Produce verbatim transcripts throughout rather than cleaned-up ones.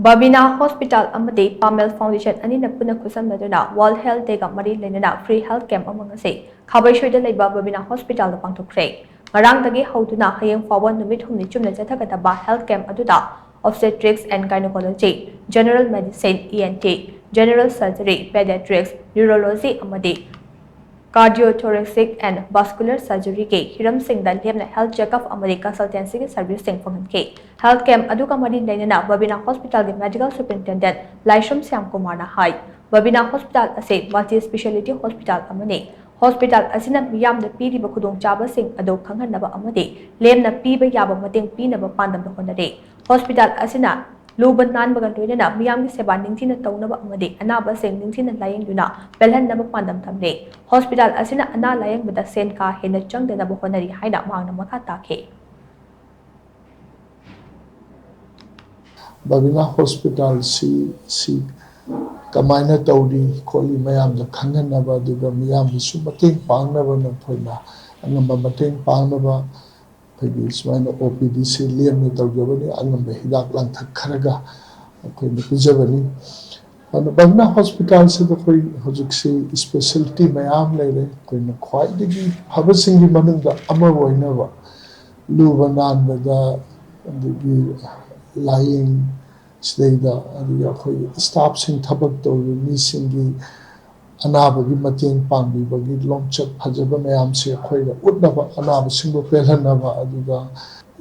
ꯕꯕꯤꯅꯥ hospital ꯑꯃꯗꯤ ꯄꯥꯃꯦꯜ foundation ꯑꯅꯤꯅ ꯄꯨꯟꯅ ꯈꯨꯠꯁꯝꯅꯗꯨꯅ ꯋꯥꯔꯜꯗ ꯍꯦꯜꯊ ꯗꯦꯒ ꯃꯔꯤ ꯂꯩꯅꯅ ꯐ꯭ꯔꯤ ꯍꯦꯜꯊ ꯀꯦꯝꯞ ꯑꯃ ꯉꯁꯤ ꯈꯥꯕꯩꯁꯣꯏꯗ ꯂꯩꯕ ꯕꯕꯤꯅꯥ ꯍꯣꯁꯄꯤꯇꯥꯜꯗ ꯄꯥꯡꯊꯣꯛꯈ꯭ꯔꯦ꯫ ꯉꯔꯥꯡꯗꯒꯤ ꯍꯧꯗꯨꯅ ꯍꯌꯦꯡ ꯐꯥꯎꯕ ꯅꯨꯃꯤꯠ ꯍꯨꯝꯅꯤ ꯆꯨꯞꯅ ꯆꯠꯊꯒꯗꯕ ꯍꯦꯜꯊ ꯀꯦꯝꯞ ꯑꯗꯨꯗ Obstetrics and Gynecology, General Medicine, E N T, General Surgery, Pediatrics, Neurology ꯑꯃꯗꯤ Cardiothoracic and Vascular Surgeryꯒꯤ ꯍꯤꯔꯝꯁꯤꯡꯗ ꯂꯦꯝꯅ ꯍꯦꯜꯊ ꯆꯦꯛꯑꯞ ꯑꯃꯗꯤ ꯀꯟꯁꯜꯇꯦꯟꯁꯤꯒꯤ ꯁꯔꯚꯤꯁꯁꯤꯡ ꯐꯪꯍꯟꯈꯤ꯫ ꯍꯦꯜꯊ ꯀꯦꯝꯞ ꯑꯗꯨꯒ ꯃꯔꯤ ꯂꯩꯅꯅ ꯕꯕꯤꯅꯥ ꯍꯣꯁꯄꯤꯇꯥꯜꯒꯤ ꯃꯦꯗꯤꯀꯦꯜ ꯁꯨꯄꯔꯤꯟꯇꯦꯟꯗꯦꯟꯠ ꯂꯥꯏꯁ꯭ꯔꯝ ꯁ꯭ꯌꯥꯝ ꯀꯨꯃꯥꯔꯅ ꯍꯥꯏ, ꯕꯕꯤꯅꯥ ꯍꯣꯁꯄꯤꯇꯥꯜ ꯑꯁꯤ ꯃꯜꯇꯤ ꯁ꯭ꯄꯦꯁꯤꯌꯦꯂꯤꯇꯤ ꯍꯣꯁꯄꯤꯇꯥꯜ ꯑꯃꯅꯤ꯫ ꯍꯣꯁꯄꯤꯇꯥꯜ ꯑꯁꯤꯅ ꯃꯤꯌꯥꯝꯗ ꯄꯤꯔꯤꯕ ꯈꯨꯗꯣꯡꯆꯥꯕꯁꯤꯡ ꯑꯗꯨ ꯈꯪꯍꯟꯅꯕ ꯑꯃꯗꯤ ꯂꯦꯝꯅ ꯄꯤꯕ ꯌꯥꯕ ꯃꯇꯦꯡ ꯄꯤꯅꯕ ꯄꯥꯟꯗꯝꯗ ꯍꯣꯠꯅꯔꯤ꯫ ꯍꯣꯁꯄꯤꯇꯥꯜ ꯑꯁꯤꯅ ꯂꯨꯕ ꯅꯥꯟꯕꯒ ꯂꯣꯏꯅꯅ ꯃꯤꯌꯥꯝꯒꯤ ꯁꯦꯕꯥ ꯅꯤꯡꯊꯤꯅ ꯇꯧꯅꯕ ꯑꯃꯗꯤ ꯑꯅꯥꯕꯁꯤꯡ ꯅꯤꯡꯊꯤꯅ ꯂꯥꯌꯦꯡꯗꯨꯅ ꯄꯦꯜꯍꯟꯅꯕ ꯄꯥꯟꯗꯝ ꯊꯝꯂꯤ꯫ ꯍꯣꯁꯄꯤꯇꯥꯜ ꯑꯁꯤꯅ ꯑꯅꯥ ꯂꯥꯌꯦꯡꯕꯗ ꯁꯦꯟ ꯀꯥ ꯍꯦꯟꯅ ꯆꯪꯗꯅꯕ ꯍꯣꯠꯅꯔꯤ ꯍꯥꯏꯅ ꯃꯍꯥꯛꯅ ꯃꯈꯥ ꯇꯥꯈꯤ꯫ ꯕꯕꯤꯅꯥ ꯍꯣꯁꯄꯤꯇꯥꯜꯁꯤ ꯁꯤ ꯀꯃꯥꯏꯅ ꯇꯧꯔꯤ ꯈꯣꯠꯂꯤ ꯃꯌꯥꯝꯗ ꯈꯪꯍꯟꯅꯕ, ꯑꯗꯨꯒ ꯃꯤꯌꯥꯝꯒꯤꯁꯨ ꯃꯇꯦꯡ ꯄꯥꯡꯅꯕ, ꯅꯈꯣꯏꯅ ꯑꯉꯝꯕ ꯃꯇꯦꯡ ꯄꯥꯡꯅꯕ ꯑꯩꯈꯣꯏꯒꯤ ꯁꯨꯃꯥꯏꯅ ꯑꯣ ꯄꯤ ꯗꯤꯁꯤ ꯂꯦꯝꯅ ꯇꯧꯖꯕꯅꯤ꯫ ꯑꯉꯝꯕ ꯍꯤꯗꯥꯛ ꯂꯥꯡꯊꯛ ꯈꯔꯒ ꯑꯩꯈꯣꯏꯅ ꯄꯤꯖꯕꯅꯤ꯫ ꯑꯗꯨꯅ ꯕꯕꯤꯅꯥ ꯍꯣꯁꯄꯤꯇꯥꯜꯁꯤꯗ ꯑꯩꯈꯣꯏ ꯍꯧꯖꯤꯛꯁꯤ ꯏꯁꯄꯦꯁꯦꯂꯤꯇꯤ ꯃꯌꯥꯝ ꯂꯩꯔꯦ꯫ ꯑꯩꯈꯣꯏꯅ ꯈ꯭ꯋꯥꯏꯗꯒꯤ ꯐꯕꯁꯤꯡꯒꯤ ꯃꯅꯨꯡꯗ ꯑꯃ ꯑꯣꯏꯅꯕ ꯂꯨꯕ ꯅꯥꯟꯕꯗ, ꯑꯗꯒꯤ ꯂꯥꯏꯌꯦꯡ ꯁꯤꯗꯩꯗ, ꯑꯗꯒꯤ ꯑꯩꯈꯣꯏꯒꯤ ꯏꯁꯇꯥꯐꯁꯤꯡ, ꯊꯕꯛ ꯇꯧꯔꯤꯕ ꯃꯤꯁꯤꯡꯒꯤ ꯑꯅꯥꯕꯒꯤ ꯃꯇꯦꯡ ꯄꯥꯡꯕꯤꯕꯒꯤ ꯂꯣꯝꯆꯠ ꯐꯖꯕ ꯃꯌꯥꯝꯁꯦ ꯑꯩꯈꯣꯏꯅ ꯎꯠꯅꯕ, ꯑꯅꯥꯕꯁꯤꯡꯕꯨ ꯄꯦꯜꯍꯟꯅꯕ, ꯑꯗꯨꯒ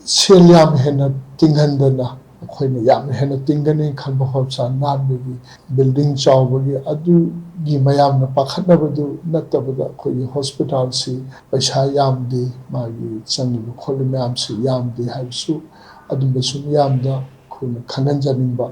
ꯁꯦꯜ ꯌꯥꯝ ꯍꯦꯟꯅ ꯇꯤꯡꯍꯟꯗꯅ, ꯑꯩꯈꯣꯏꯅ ꯌꯥꯝ ꯍꯦꯟꯅ ꯇꯤꯡꯒꯅꯤ ꯈꯟꯕ ꯍꯣꯁꯄꯤꯇꯥꯜ ꯅꯥꯟꯕꯒꯤ, ꯕꯤꯜꯗꯤꯡ ꯆꯥꯎꯕꯒꯤ, ꯑꯗꯨꯒꯤ ꯃꯌꯥꯝꯅ ꯄꯥꯈꯠꯅꯕꯗꯨ ꯅꯠꯇꯕꯗ, ꯑꯩꯈꯣꯏꯒꯤ ꯍꯣꯁꯄꯤꯇꯥꯜꯁꯤ ꯄꯩꯁꯥ ꯌꯥꯝꯗꯦ, ꯃꯥꯒꯤ ꯆꯪꯉꯤꯕ ꯈꯣꯠꯂꯤꯕ ꯃꯌꯥꯝꯁꯤ ꯌꯥꯝꯗꯦ ꯍꯥꯏꯕꯁꯨ ꯑꯗꯨꯝꯕꯁꯨ ꯃꯤꯌꯥꯝꯗ ꯑꯩꯈꯣꯏꯅ ꯈꯪꯍꯟꯖꯅꯤꯡꯕ꯫